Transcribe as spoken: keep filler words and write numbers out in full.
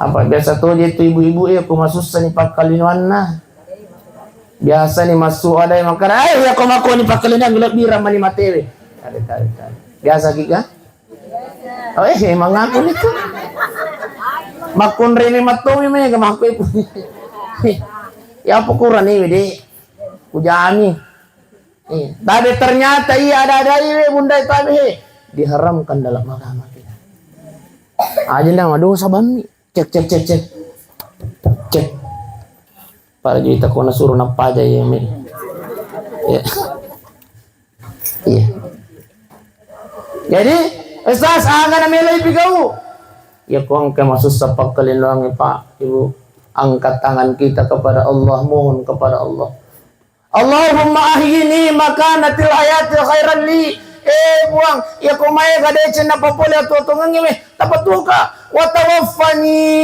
Apa biasa to je tu ibu-ibu e, ko masussa ni pakkalinoanna. Biasa ni massu ada yang makkada, "Eh, ya ko mako ni pakkalinoang, lebbi ramani matewe." Kare, kare, kare. Biasa ki ga? Oh, eh, emang aku ni tu. Makkunrene mattomi me ga makku ibu. Ya apa kurang ni, Dek? Ujami. Iya. Tapi ternyata iya ada-ada iwe bunda itu, tapi he, diharamkan dalam agama kita. Aja nda madosa bammi. Cek, cek, cek, cek. Cek. Pada juta kona suruh napaja ya, men. Iya. Iya. Jadi, Ustaz, aga na melo ipigau. Ya, ko engka masussa pakkalinoangnge, Pak, Ibu. Angkat tangan kita kepada Allah, mohon kepada Allah. Allahumma ahyini makanatil hayati khairan li. Eh, Puang, ya ko maega deceng napapole atuo-tuongengnge me, tapatuoka. Wa tawaffani